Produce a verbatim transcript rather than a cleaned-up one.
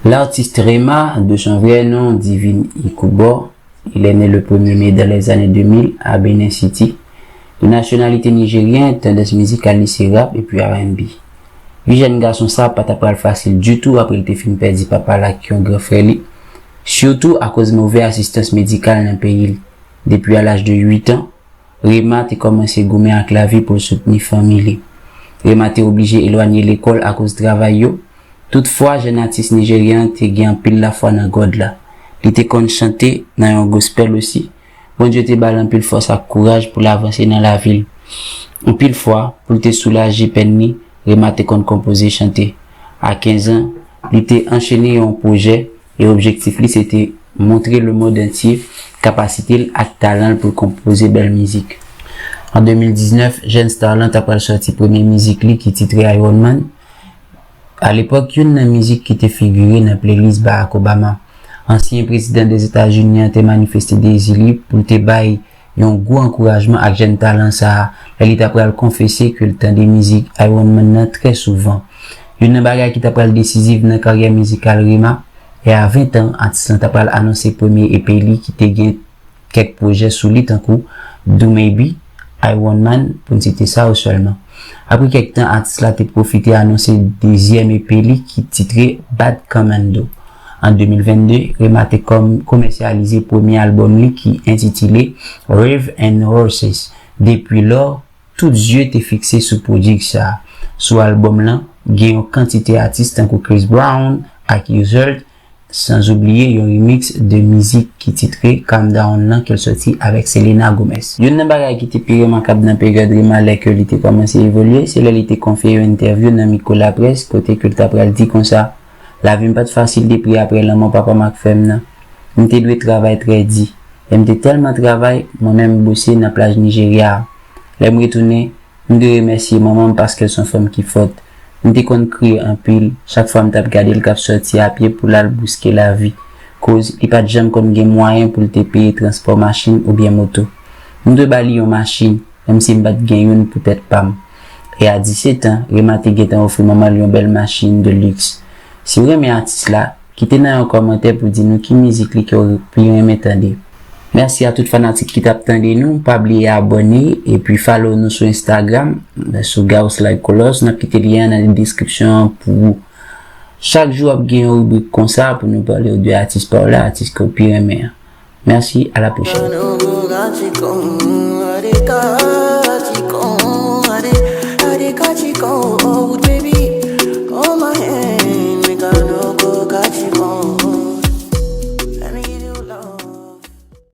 L'artiste Rema, de son vrai nom, Divine Ikubo, il est né le premier mai dans les années deux mille à Benin City. De nationalité nigérienne, tendance musicale li se rap epi R and B. Vi jèn gason sa pa ta pral fasil ditou apre l te fin pèdi papa l ak yon gran frè li, sitou akoz move asistans medikal nan peyi l. Depi a laj de uit an, Rema te kòmanse goumen ak lavi pou l soutni fanmi li. Rema te oblije elwanye lekòl akoz travay yo. Toutfwa, jèn atis nijeryen an te gen anpil lafwa nan God la. Li te konn chante nan yon gospel osi. Bondye te ba l anpil fòs ak kouraj pou l avanse nan lavi l. Anpil fwa, pou l te soulaje pèn li, Rema te konn konpoze chante. A kenz an, li te anchene yon pwojè e objektif li se te montre lemonn antye kapasite l ak talan l pou l konpoze bèl mizik. An de mil diznèf, jèn star lan ta pral sòti premye mizik li ki titre Iron Man. Alepòk, youn nan mizik ki te figire nan playlist Barack Obama, ansyen prezidan Dèzetazini an, te manifeste dezi li pou l te bay yon gwo ankourajman ak jèn talan sa a lè li ta pral konfese ke l tande mizik Iron Man nan trè souvan. Youn nan bagay ki ta pral desiziv nan karyè mizikal Rema, e a ven an, atis lan ta pral anonse premye E P li ki te gen kèk pwojè sou li tankou Do Maybe, Iron Man, pou n site sa yo sèlman. Apre kèk tan, atis la te pwofite anonse dezyèm E P li ki titre Bad Commando. An de mil vennde, Rema te kòm komèsyalize premye albòm li ki entitile Rave and Horses. Depi lò, tout zye te fikse sou pwodui sa a. Sou albòm lan, gen yon kantite atis tankou Chris Brown ak Usher, san oubliye yon remix de mizik ki titre Calm Down lan ke l sòti avèk Selena Gomez. Youn nan bagay ki te pi remakab nan peryòd Rema lè ke li te kòmanse evolye, se lè li te konfye yon entèvyou nan mikwo laprès kote ke l ta pral di konsa, lavi m pa t fasil depi apre lanmò papa m ak frè m nan. M te dwe travay trè di. E m te tèlman travay, mwen menm m bouse nan plaj Nijerya a. Lè m retounen, m dwe remèsye manman m paske l se yon fanm ki fòt. M te konn kriye anpil chak fwa m t ap gade l k ap sòti a pye pou l al bouske lavi, koz li pa t janm konn gen mwayen pou l te peye transpò machin oubyen moto. M dwe ba li yon machin, menm si m pa t gen youn pou tèt pa m. E a disèt an, Rema te gentan ofri manman l yon bèl machin de luxe. Si w renmen atis la, kite nan yon kòmantè pou di nou ki mizik li ke w pi renmen tande. Mèsi a tout fanatik ki t ap tande nou. Pa bliye abòne epi follow nou sou Instagram, sou Gauss Like Colors. N ap kite lyen an nan deskripsyon an pou ou. Chak jou ap gen yon ribrik konsa pou nou pale w de atis pa w la, atis ke w pi renmen an. Mèsi, a la pwochèn.